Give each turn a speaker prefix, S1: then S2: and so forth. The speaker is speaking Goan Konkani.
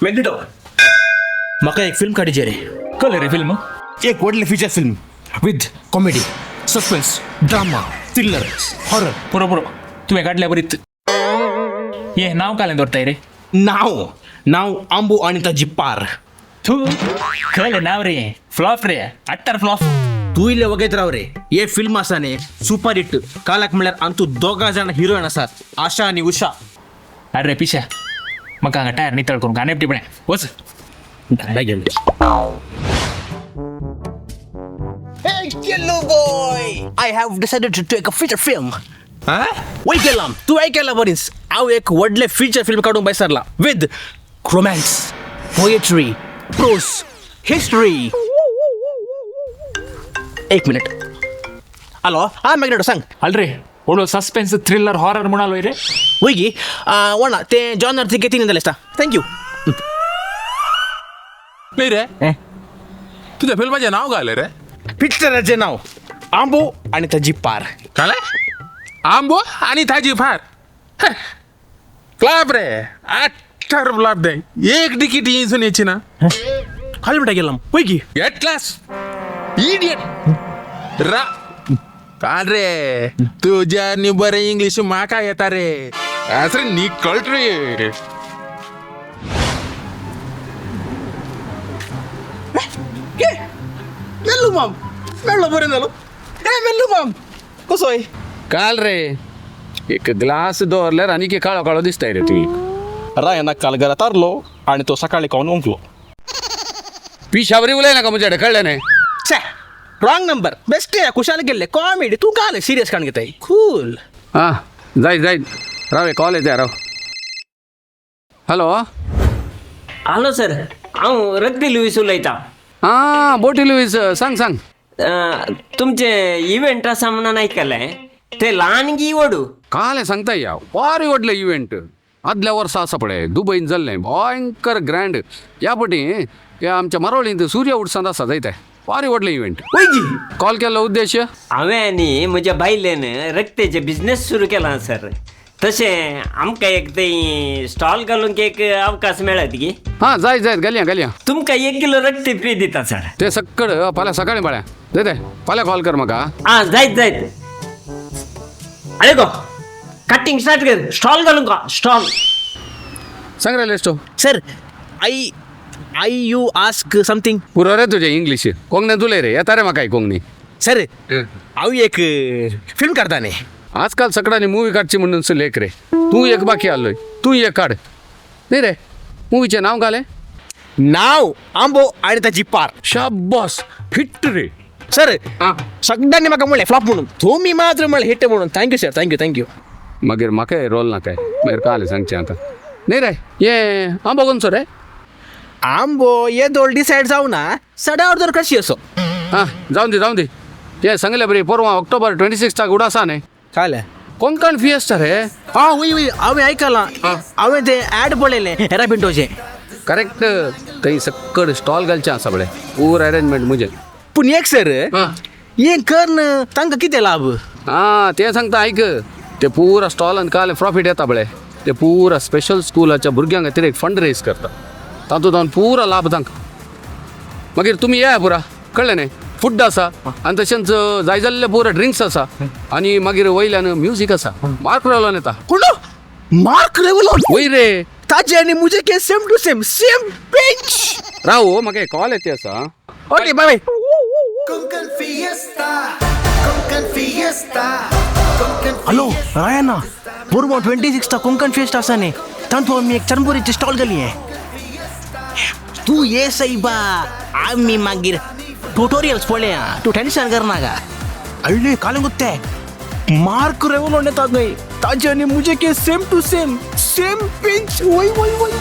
S1: मॅग्नेटो, म्हाका एक फिल्म काडीचे रे.
S2: कळ्ळें रे फिल्म?
S1: एक व्हडलें feature film with comedy, suspense, drama, thriller, horror.
S2: पुरो पुरो, तुवें काडल्या बरीत. हे नांव कालें दवरताय रे?
S1: नांव नांव आंबो आनी ताजी पार.
S2: तूं कळ्ळें नांव रे? फ्लॉप रे, अट्टर फ्लॉप.
S1: तूं इल्लें वगैत राव रे. हे फिल्म आसा न्ही सुपर हिट. कालाक म्हणल्यार आमतू दोगां जाण हिरोइन आसात, आशा आनी उषा.
S2: अरे पिशा, म्हाका हांगा टायर नितळ करूंक आनी टिपणें वच.
S1: Hey, Yellow boy! I have decided to take a feature film. वय केलां तूं आयकला बरीच. हांव एक व्हडलें फिचर फिल्म काडूंक भायर सरला with romance, poetry, prose, history. एक मिनिट. हॅलो, हा मॅग्नेटो, सांग.
S2: अल रे, व्हडलो सस्पेन्स थ्रिलर हॉरर म्हणालो रे.
S1: वय गी वणा ते जॉनर ती तीन जालें. Thank you.
S3: नाही रे, तुझ्या फिल्माचें नाव घालें रे?
S1: पिक्चराचें नांव आंबो आनी ताजी पार.
S3: काले आंबो आणि ताजी फार. फ्लॉप रे, आठर फ्लॉप दे. एक तिकीट येसून यायची ना.
S1: खाली मिठा गेला वय की.
S3: एट क्लास इडियट रा. काल रे तुझ्या नी बरें इंग्लिश म्हाका येता रे. असं नी कळट रे.
S1: मेल्लू माम, मेळ्ळो, बरें जालो. ए मेल्लू माम, कसोय?
S4: काल रे एक ग्लास दवरल्यार आनी की काळो काळो दिसताय रे तुमी.
S1: रायना काल घरा तारलो आनी तो सकाळी खावन ओंकलो.
S4: पिशावरी उलय नाका म्हज्या कडेन, कळ्ळें न्ही?
S1: छे, रॉंग नंबर. बेस्ट कुशाल गेल्ले कॉमेडी. तूं काल सिरियस काण घेताय? कूल.
S4: हां जायत जायत, राव, कॉल येता, राव. हॅलो.
S5: हॅलो सर, हांव रग्बी लुईस उलयतां.
S4: हां बोटी लुईस, सांग सांग.
S5: तुमचे इव्हेंट आसा म्हणून आयकलें, ते ल्हान गी व्हडू?
S4: काल सांगता या, वारी व्हडलें इव्हेंट आदल्या वर्सा आसा पळय, दुबयन जाल्लें भयंकर ग्रँड. ह्या पटी ह्या आमच्या मरोळींत सूर्य उडसांत आसा जायते वारी व्हडलें इव्हेंट. कॉल केल्लो उद्देश?
S5: हांवें आनी म्हज्या बायलेन रक्तेचे बिझनेस सुरू केला सर. तशें आमकां एक थंय स्टॉल घालूंक एक अवकाश मेळत गी?
S4: हां जायत जायत, घालया घालया.
S5: तुमकां एक किलो रक्ते फ्री दिता सर.
S4: ते सक्कड फाल्यां सकाळीं पळया जायते, फाल्यां कॉल कर म्हाका.
S5: आं जायत जायत. अरे गो, कटिंग स्टार्ट कर, स्टॉल घालूंक स्टॉल.
S4: सांग रे लेस्टो.
S1: Sir, I I you ask something.
S4: पुरो रे तुजें इंग्लीश, कोंकणी उलय रे, येता रे म्हाका कोंकणी.
S1: सर, हांव एक फिल्म काडता न्ही.
S4: आजकाल सगळ्यांनी मूवी काडची म्हणून लेख रे. तूं एक बाकी आसलोय, तूं एक काड न्ही रे. मुवीचें नांव घालें?
S1: नांव आंबो आनी ताजी पार.
S4: शाबास, हिट रे.
S1: सर,
S4: आं.
S1: सगळ्यांनी म्हाका म्हणलें फ्लॉप म्हणून, तुमी मात्र म्हणलें हिट म्हणून. Thank you sir, thank you, thank you.
S4: मागीर म्हाका रोल नाकाय, मागीर काल सांगचें आतां न्ही रे. हे आंबो कोणसो रे?
S1: आंबो येदोळ डिसायड जावना, सडा अर्दर कशी असो.
S4: हां जावन दी, जावन दी. हे सांगले बरी, परवां ऑक्टोबर 26 उडासा न्ही.
S1: काले
S4: कोंकण फिएस्टा रे.
S1: आं वय वय, हांवें आयकलां. हांवें तें ॲड पळयलें हेरा पिंटोचें.
S4: करेक्ट, थंय सक्कड स्टॉल घालचें आसा पळय, पूर अरेंजमेंट म्हजें.
S1: पूण एक सर,
S4: हां.
S1: हें करन तांकां कितें लाभ?
S4: हां तें सांगता आयक, ते पुरा स्टॉलान काल प्रॉफीट येता पळय, ते पुरा स्पेशल स्कुलाच्या भुरग्यां खातीर एक फंड रेज करता, तातूंत जावन पुरा लाभ तांकां. मागीर तुमी येया पुरा, कळ्ळें न्ही? फूड आसा आनी तशेंच जाय जाल्ले पुरा ड्रिंक्स आसा आनी मागीर वयल्यान म्युजीक आसा, मार्क रेवलोन येता.
S1: कोण? मार्क रेवलोन?
S4: वय रे.
S1: ताजे आनी मुजे K same to same, same pinch.
S4: राव, म्हाका कॉल येते आसा.
S1: Okay, bye bye.
S6: Konkan Fiesta, Konkan Fiesta, Konkan.
S1: Hello Rayanna, परवां 26 कोंकण फेस्ट आसा न्ही, तातूंत आमी एक चरमपुरीची स्टॉल घाली. तूं ये सायबा, आमी मागीर ट्युटोरियल्स पळया, तूं टेन्शन करनाका. अल्ले काल गुत्ते मार्क रेवलोन येता थंय, ताजे आनी मुजे K same to same, same pinch. वय वय वय.